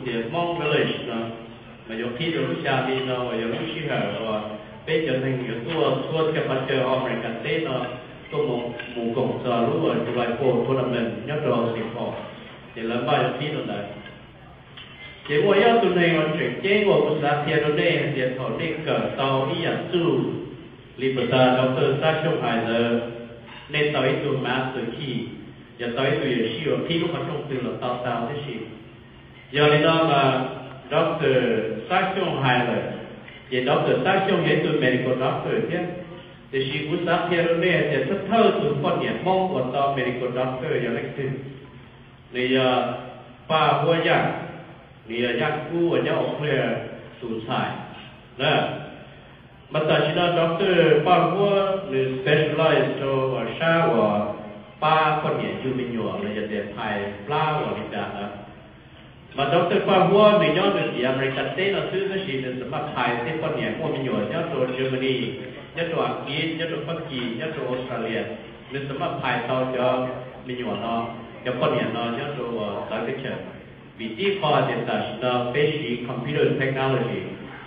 tias Hmoob Village no, mas yuav qhib rau lub xya hli no uas yog lub sij hawm uas peb cov neeg yuav tuaj txhua txhia qhov chaw hauv Amelikas teb no tuaj mus koom txog lub July Fourth Tournament nyob rau Saint Paul, ces lawv npaj yuav qhib rau ntawd. Ces muaj ib ob tug neeg uas tseem ceeb uas kuv xav qhia rau nej hais tias thaum nej kawm tau ib yam txuj li puas tas Doctor Xab Xyooj hais ntawd, nej tau ib tug master key, yog tau ib tug yuam sij uas qhib lub qhov rooj twg los tau tau tib si. Yog li no mas Doctor Xab Xyooj hais lawm, ces Doctor Xab Xyooj yog ib tug medical doctor thiab. Tiam sis kuv xav qhia rau nej hais tias thawj thawj tus poj niam Hmoob uas tau medical doctor yog leej twg? Nws yog Paj Huab Yaj, nws yog Yaj Kub uas nyob Eau Claire tus ntxhais na. Mas tam sim no Doctor Paj Huab nws specialize rau uas sab uas pab poj niam yug me nyuam los yog tias phais plab uas li cas ntawd. Mas Doctor Paj Huab nws nyob nws tim Amelikas teb no xwb, tab sis nws xam maj phais tej poj niam muaj me nyuam nyob rau Germany, nyob rau Askiv, nyob rau Fab Kis, nyob rau Australia. Nws xam maj phais tau cov me nyuam no, cov poj niam no nyob rau txawv teb chaws. Vim tib qho hais tias tam sim no peb siv computer technology,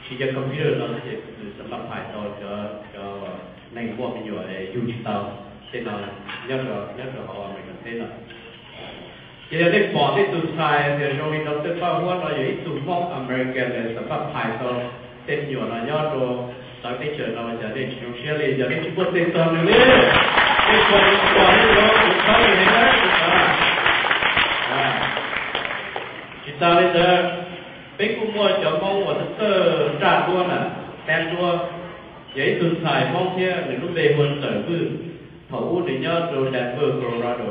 siv cov computer no ces nws xam maj phais tau cov, cov neeg muaj me nyuam yug tsis tau tej no nyob rau, nyob rau hauv Amelikas teb no. Ces yog nej pom tej tus ntxhais tias zoo li Doctor Paj Huab no yog ib tug Hmoob American uas xam maj phais tau tej me nyuam no nyob rau txawv teb chaws no, cas nej tsis zoo siab li, cas nej tsis muaj tej txog nws li? Nej pom, nej pom nej yuav kuv txhawb nws heev na, kuv txhawb. Tsis tas li ntawd, peb kuj muaj cov Hmoob uas thawj thawj nraj duab na, tab duab, yog ib tug ntxhais Hmoob thiab, nws lub npe hu ua Ntxawm Vwj. Thaum ub nws nyob rau Denver, Colorado,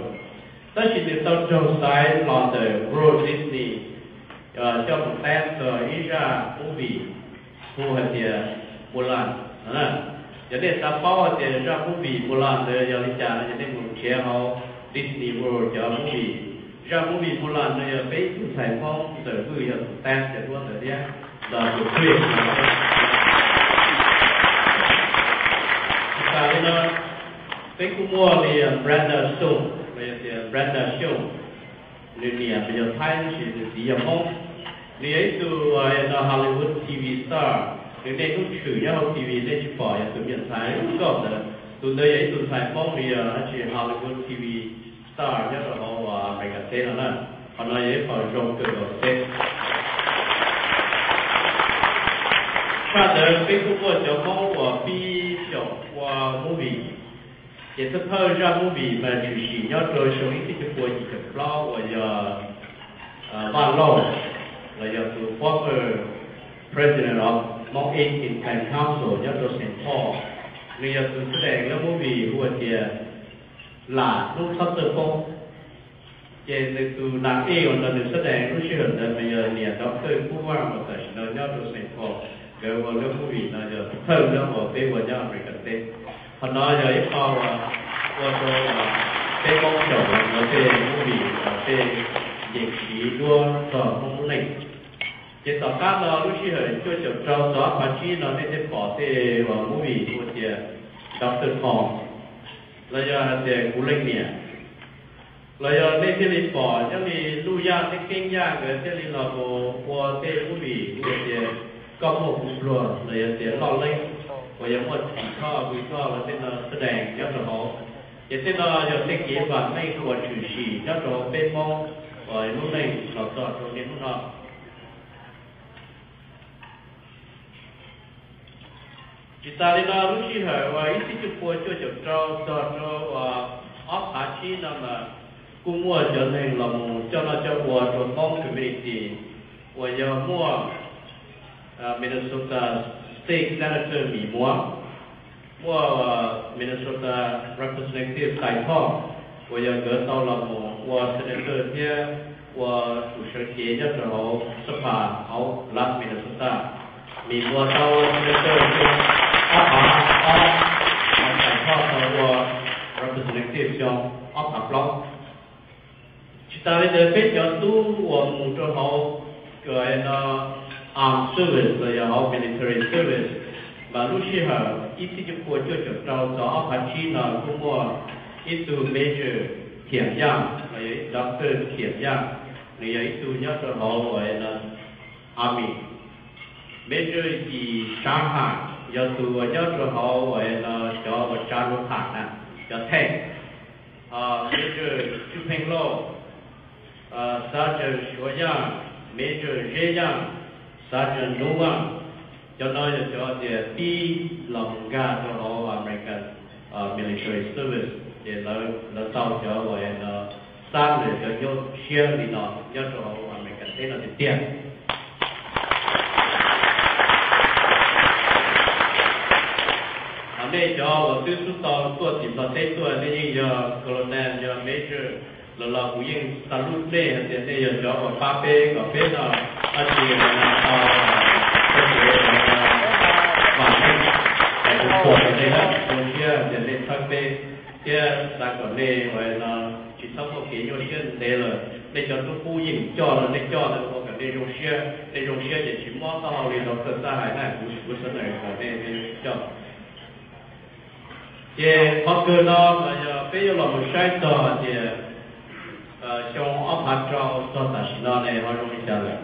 tab sis nws tau raug xaiv los ntawm Walt Disney coj mus tab txog ib zaj movie hu hais tias Mulan. Yog nej xav paub hais tias zaj movie Mulan ntawd yog li cas no ces nej mus nrhiav hauv Disney World cov movie. Zaj movie Mulan no yog peb ib tug ntxhais Hmoob Ntxawm Vwj yog tus tab cov duab ntawd thiab, los tus twj. Tsis tas li no, peb kuj muaj li Brenda Stone los yog tias Brenda Xyooj. Nws niam mas yog Thaib tab sis nws txiv yog Hmoob. Nws yog ib tug no Hollywood T V star, nws niaj hnub tshwm nyob hauv T V, nej tsis pom, yog tus me nyuam ntxhais nkauj ntawd. Tus ntawd yog ib tug ntxhais Hmoob, nws yog dab tsi Hollywood T V star nyob rau hauv Amelikas teb no na. Qhov no yog ib qho zoo kawg nkaus teb. Tshaj ntawd peb kuj muaj cov Hmoob uas pib xyaum ua movie. Ces thawj thawj zaj movie mas tshwm sim nyob rau xyoo ib txhiab cuaj pua yim caum plaub uas yog Vaj Lauj, los yog tus former president of Hmong Ink and Pen Council nyob rau Saint Paul. Nws yog tus xab dees lub movie hu ua tias Lam Hnub Txhob Txawj Poob. Ces nws tus nas ej uas nrog nws xab dees lub sij hawm ntawd mas yog niam Doctor Kub Vaj uas tam sim no nyob rau Saint Paul. Nkawd ua lub movie no yog thawj zaub uas peb ua nyob Amelikas teb. Qhov no yog ib qho uas ua rau peb Hmoob xyaum los ua tej movie uas tej yeem siv duab txog Hmoob lub neej. Ces tom qab no lub sij hawm cuaj caum rau txog ob phav tsib no nej thiaj pom tej uas movie hu tias Doctor Tom, los yog hais tias Kuv Leej Niam, los yog nej thiaj li pom nyob li Luj Yaj thiab Keeb Yaj nkawd thiaj li los mus ua tej movie hu tias Koj Muaj Kuv Pluag los yog tias Loj Leeb, uas yog muaj Txhim Thoj, Vwm Thoj los tej no xab dees nyob rau hauv. Ces tej no yog tej kev vam meej uas tshwm sim nyob rau hauv peb Hmoob uas lub neej los txog rau niaj hnub no. Tsis tas li no, lub sij hawm uas ib txhiab cuaj pua cuaj caum rau txog rau uas ob phav tsib no mas kuj muaj cov neeg los mus coj noj coj ua rau Hmoob community uas yog muaj Minnesota State Senator Mim Muas, muaj Minnesota Representative Xais Thoj, uas yog nkawd tau los mus ua senator thiab ua tus sawv cev nyob rau hauv xab phas hauv Minnesota. Mim Muas tau senator xyoo ob phav ob, Xais Thoj tau ua representative xyoo ob phav plaub. Tsis tas li ntawd, peb cov tub uas mus rau hauv no armed service los yog hauv military service, mas lub sij hawm ib txhiab cuaj pua cuaj caum rau txog ob phav tsib no kuj muaj ib tug Major Thiam Yaj los yog Doctor Thiam Yaj, nws yog ib tug nyob rau hauv uas no Army, Major Yim Sav Ham, yog tus uas nyob rau hauv uas no cov uas tsav lus tham na, cov theej. Major Tswj Pheej Lauj, Sergeant Suav Yaj, Major Zeb Yaj, Sergeant Nuj Vaj, cov no yog cov tias pib los mus nkag rau hauv American military service, ces lawv tau cov uas no xab lwm cov nyuaj siab li no nyob rau hauv American teb no tiag tiag. Hos nej cov uas twb xub tau tuaj tim Nplog teb tuaj, nej yeej yog Colonel, yog Major los los kuv yeej salute nej hais tias nej yog cov uas pab peb kom peb no dab tsi tau, kuv pom nej na, zoo siab tias nej txhawb peb, thiab xav kom nej uas no tsis txhob muaj kev nyuaj siab ntev lawm. Nej cov tub qub yeej coj los nej coj ntawd ua kom nej zoo siab, nej zoo siab ces tsis mob taub hau li rau thawj xab hais na, kuv kuv xav kom nej coj. Ces qhov kawg no mas yog peb yuav los mus saib txog hais tias xyoo ob phav rau txog tam sim no ne ho zoo li cas lawm.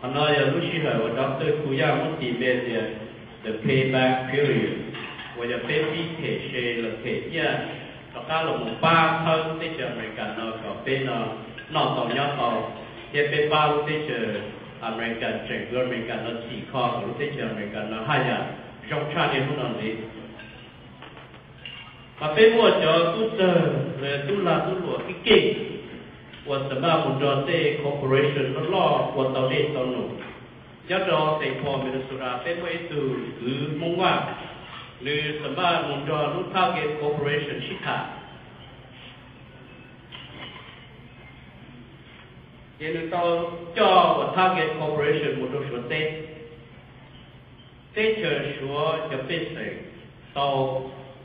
Qhov no yog lub sij hawm uas Doctor Khu Yaj muab tis npe tias the payback period, uas yog peb pib them se los them nyiaj rov qab los mus pab txhawb lub teb chaws Amelikas no kom peb no noj tau nyob tau, thiab peb pab lub teb chaws Amelikas, tseem kwv Amelikas no txhim kho kom lub teb chaws Amelikas no haj yam zoo tshaj niaj hnub no ntxiv. Mas peb muaj cov tub txawg los tub lag tub luam keej keej uas xam maj mus nrog tej corporation loj loj ua tau dej tau num. Nyob rau Saint Paul, Minnesota, peb muaj ib tug kwv Hmoob Vaj, nws xam maj mus nrog lub Target Corporation sib tham. Ces nws tau coj uas Target Corporation mus rau Suav teb. Teb chaws Suav cov pej xeem tau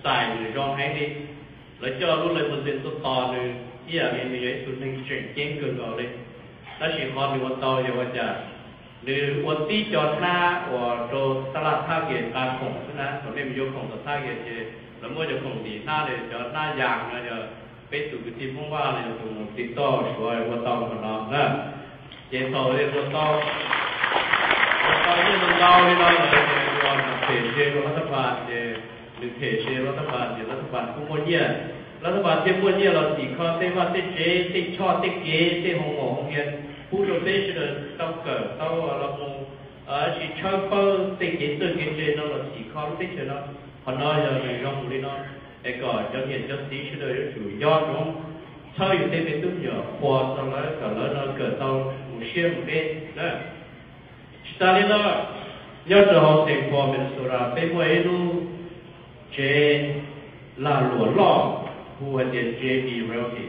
txais nws zoo heev li. Lawv coj lub limousine tuaj tos nws ib yam li nws yog ib tug neeg tseem ceeb kawg nkaus li. Tab sis qhov nws ua tau yog ua cas? Nws ua tib co hnab uas rau taj laj Target nqa khoom xwb na, thaum nej mus yuav khoom tom Target ces lawv muab cov khoom ntim hnab li, cov hnab yas no yog peb tus kwv tij Hmoob Vaj no yog tus mus tiv toj Suav ua tau qhov no na. Ces thaum ua tau, ua tau nyiaj ntau ntau li no lawm ces nws los them se rau lab thab pas, ces nws them se lab thab pas ces lab thab pas kuj muaj nyiaj. Lab thab pas thiaj muaj nyiaj los txhim kho tej vaj tej tsev, tej choj tej kev, tej hoo maum hoo hias pub rau peb sawv daws tau kawm tau los mus tsis tshawb fawb tej kev txawj kev ntse no los txhim kho lub teb chaws no. Qhov no yog nws zoo mus li no, es kom cov niam cov txiv sawv daws yuav tsum nco ntsoov txhawb yus tej me tub me nyuam, qhuas txog lawv kom lawv no kawm tau mus siab mus deb na. Tsis tas li no, nyob rau hauv Saint Paul, Minnesota peb muaj ib lub tsev lag luam loj hu hais tias J B Realty.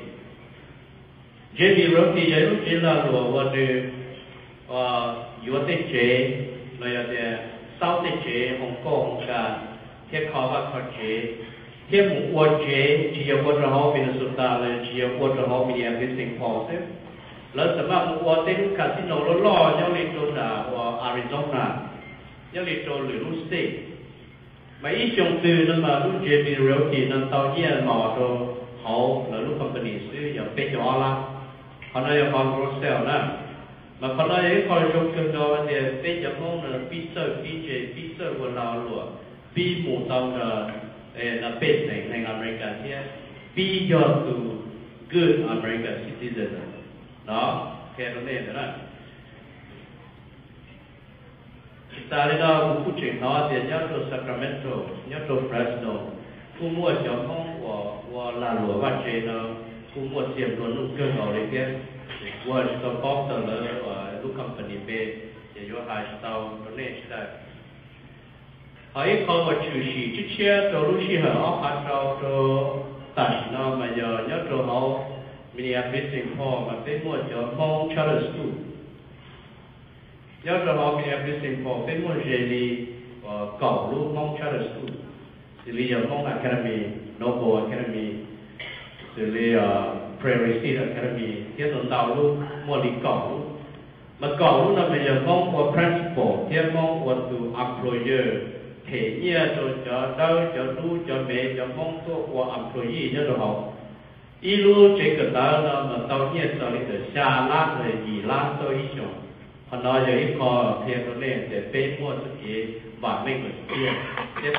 J B Realty yog ib lub tsev lag luam uas nws yuav tej tsev los yog tias xauj tej tsev hoo kauj hoo kas thiab kho vaj kho tsev, thiab mus ua tsev tsis yog ua rau hauv Minnesota los tsis yog ua rau hauv Minneapolis, Saint Paul xwb. Lawv xam maj mus ua tej lub casino loj loj nyob li rau nram uas Arizona, nyob li rau lwm lub state. Mas ib xyoo twg no mas lub J B Realty no tau nyiaj los rau hauv lawv lub company xwb yog peb caug ob lab. Qhov no yog qhov gross sale na. Mas qhov no yog ib qho zoo kawg nkaus tias peb cov Hmoob no pib txawj pib ntse, pib txawj ua lag luam, pib mus tau nrog pej xeem neeg America thiab pib yog tus good American citizen no. Qhia rau nej ntawd na. Tsis tas li no kuv kuj tseem hnov tias nyob rau Sacramento, nyob rau Fresno kuj muaj cov Hmoob uas ua lag luam vaj tsev no, kuj muaj txiaj nplua nuj kawg nkaus li thiab. Kuv tsis tau paub txog lawv lub company npe, ces yuav hais tsis tau rau nej sawv daws. Ho ib qho uas tshwm sim tshiab tshiab rau lub sij hawm ob phav rau rau tam sim no mas yog nyob rau hauv Minneapolis, Saint Paul mas peb muaj cov Hmoob Charter School. Nyob rau hauv Minneapolis, Saint Paul peb muaj ze li kaum lub Hmoob Charter School, xws li yog Hmoob Academy, Noble Academy, xws li Prairie State Academy thiab ntau ntau lub, muaj li kaum lub. Mas kaum lub no mas yog Hmoob ua principal thiab Hmoob ua tus employer, them nyiaj rau cov dawb cov dub cov me, cov Hmoob tuaj ua employee nyob rau hauv. Ib lub tsev kawm ntawv no mas tau nyiaj txog li ntawm xya lab los yim lab txoj ib xyoos. Qhov no yog ib qho qhia rau nej tias peb muaj txoj kev vam meej lawm tiag, thiab